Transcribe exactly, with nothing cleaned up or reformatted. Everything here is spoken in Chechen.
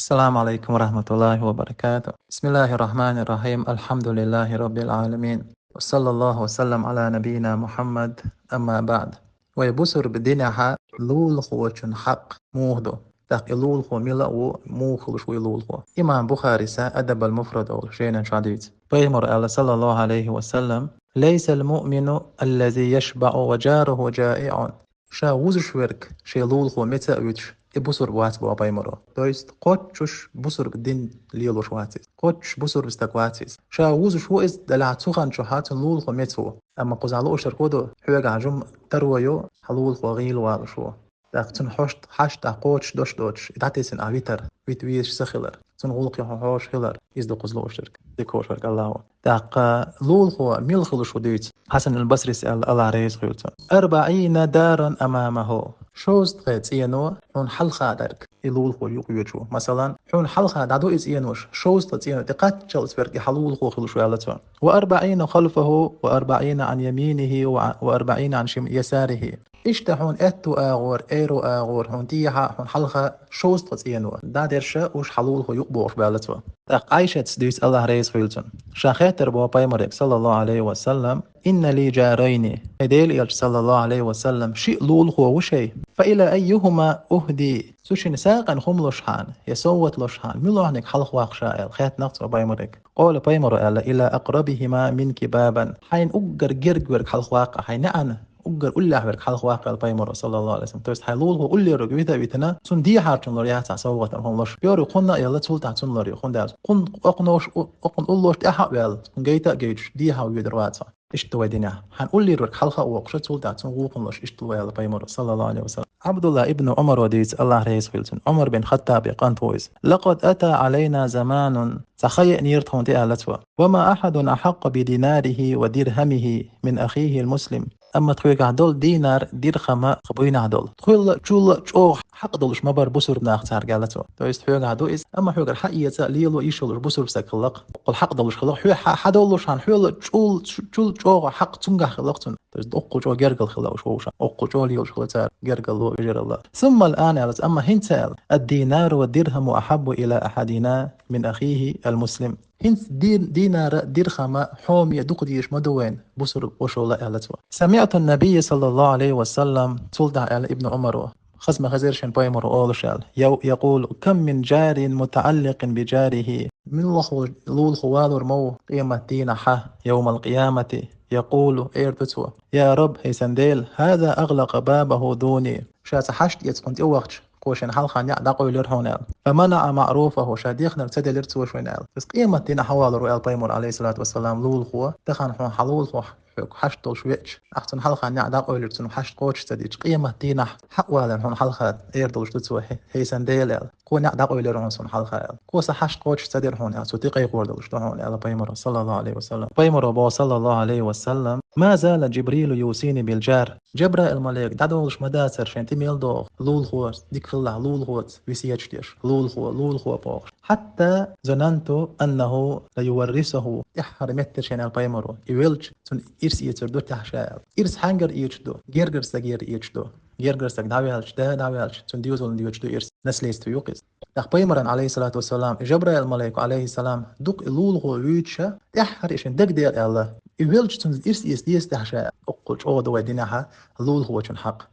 السلام عليكم ورحمة الله وبركاته. بسم الله الرحمن الرحيم. الحمد لله رب العالمين. وصلى الله وسلم على نبينا محمد. أما بعد. Вай бусурба динехьа лулахочун хьакъ муха ду? ТӀаккха и лулахо мила а ву, муха хуьлуш ву и лулахо? Имам Бухарис «Адаб ал-Муфрад» олу жайнан чохь дуьйцу. Пайхамара аьлла, саллаллаху алейхи ва саллам: «ليس المؤمن الذي يشبع وجاره جائع». Ша вузуш верг, шен лулахо меца а вуьтуш, и бусурба вац боху пайхамаро. То есть, кхоччуш бусурба дин лелош вац иза. Кхоччуш бусурба стаг вац иза. Ша вузуш ву иза, делахь цу хан чохь цуьнан лулахо меца ву. Амма кхузахь лууш дерг хӀун ду, хьоьгахь жума таро ю, хьан лулахо гӀийла валуш ву. ТӀаккха цуьнан хьошт-, хьаштах кхочуш дош доцуш, и дӀатесна ахь витар, вита везаш ца хилар, цуьнан гӀуллакхехь хьо хьоьжуш хилар, иза ду кхуза лууш дерг, дика хьоьжург Аллахо. ТӀаккха лулахо мила хуьлуш ву дуьйцу. Хьасан ал-Басрис аьлла, Аллах реза хуьлда цунна: «أربعين دارا أمامه». Шовзткъе цӀено хьуна хьалха дерг и лулахо юкъайоьдуш ву. Масалан, хьуна хьалха дӀадо и цӀенош, шовзткъа цӀено тӀе кхаччалц верг и хьан лулахо хуьлуш ву аьлла цо. «وأربعين خلفه، وأربعين عن يمينه، وأربعين عن شم-، يساره». Иштта хьуна аьтту агӀор, айру агӀор, хьуна тӀехьа, хьуна хьалха шовзткъа цӀено дӀадерш, уьш хьан лулахо юкъабохуш бу аьлла цо. ТӀаккха Ӏайшатас дуьйцу, Аллах реза хуьлда цунна, ша хеттар боху пайхамарга, саллаллаху алейхи ва саллам: «إن لي جارين». Хьайн Делан элча, саллаллаху алейхи ва саллам, шиъ лулахо ву шайн. «فإلى أيهما أهدي». Цу шинна сагӀина хӀума луш хьуна, я совгӀат луш хьуна, муьлханиг хьалха ваккха ша аьлла, хаьттина цо пайхамарга. Къала, пайхамаро аьлла: «إلى أقربهما منك بابا». Хьайна уггар герга верг хьалха ваккха, хьайн неӀан уггар уллехь верг хьалха ваккха аьлла пайхамаро, саллаллаху алейхи ва саллам. То есть хьайн лулахо уллера верг вита а витина, цунна дехьарчунна лур яц хьан совгӀатана хӀума луш. Пёру кхунна а елла, цул тӀаьхьа цунна лур ю. ХӀунда аьлча кхунна, окхунаш, окхунна уллош тӀаьхьа а ваьлла, кхунна гайта а гайташ, дехьа а воьдур вац хьо. Иштта вай динехь. Хьайн уллера верг хьалха а воккхуш, цул тӀаьхьа цунна вукхунна луш, иштта ву аьлла пайхамаро, саллаллаху алейхи ва саллам. Ӏабдулла ибн Ӏумаро дуьйцу, Аллах реза хуьлда цунна, Ӏумар бин Хаттабан кӀант ву иза: «لقد أتى علينا زمان». Цхьа хан еанера тхуна тӀе аьлла цо. «وما أحد أحق بديناره ودرهمه من أخيه المسلم». Амма тхоьгахь долу динар, дирхам тхан буйнахь долу, тхуьлла, чулла чӀогӀа хьакъ долуш ма бара бусурба нах цаьрга аьлла цо. То есть хьоьгахь ду иза, амма хьоьгара хьан эца а лело йиш йолуш бусурба стаг хилла-кх. Оккхул хьакъ долуш хилла-кх, хьоь хьан долуш хьан, хьоьлла чул, чул чӀогӀа хьакъ цуьнгахь хилла-кх цунна. То есть оккхул чӀогӀа гергал хилла уьш вовшах. Оккхул чӀогӀа лелош хилла цара гергал, вежаралла. «ثم الآن», аьлла цо, амма хӀинца аьлла, «الدينار والدرهم أحب إلى أحدنا من أخيه المسلم». ХӀинца дин-, динара, дирхама хьоме дукха дезаш ма ду вайна бусурба вошалла аьлла цо. «سمعت النبي صلى الله عليه وسلم», цул тӀаьхьа аьлла Ибн Ӏумаро, хаза ма хезира шена пайхамаро олуш аьлла, я-, «يقول: كم من جار متعلق بجاره». Муьлхха лулахо валор ма ву къематдийнахь хьан, يوم القيامة, يقول, эр ду цо: «يا رب, хӀай сан Дела, هذا أغلق بابه دوني». Ша цхьа хьашт эца хьуна тӀевахча, кхо шен хьалха неӀ дӀакъевлира хьуна аьлла. «فمنع معروفه», ша дехнарг ца делира цо шуна аьлла. Иза къематдийнахь хьан валор ву аьлла пайхамаро, алейхиссалату вассалам, лулахо, тахана хьуна хьан лулахо хьоьга хьашт долуш веача, ахь цунна хьалха неӀ дӀакъевлира, цунна хьашт кхочуш ца дича, къематдийнахь хьан а валийна хьуна хьалха эр долуш ду цо, хӀай, хӀай сан Дела аьлла. Кхо неӀ дӀакъевлира хьуна суна хьалха аьлла. Кхо сан хьашт кхочуш ца дира хьуна аьлла, цо тӀекхайкхор долуш ду хьуна аьлла пайхамаро, саллаллаху алейхи ва саллам. Пайхамаро боху, саллаллаху алейхи ва саллам: «ما زال جبريل يوصيني بالجار». Жабраил малик дӀадолуш ма дацара шен тӀе мел догӀу лулахо, дика хилалахь лулахоца весеташ деш. Лулахо, лулахо бохуш. «حتى ظننت أنه ليورثه». ТӀаьххьара моттара шена аьлла пайхамаро, и велча, цунна ирс эцар ду тӀаьхьа ша аьлла. Ирс хьаьнгара эцаш ду? Гергара стагера эцаш ду. Гергара стаг дӀаваьлча, да дӀаваьлча, цунна доьзална доьцуш ду ирс, наследство ю-кх иза. ТӀаккха пайхамарна, алейхиссалату вассалам, и Жабраил малайко, алейхиссалам, дукха и лулахо вуьйцуш, тӀаьххьара и шен дага дера аьлла, и велча цунна ирс эца деза тӀаьхьа ша, оккхул чӀогӀа ду вай динехь лулахочун хьакъ.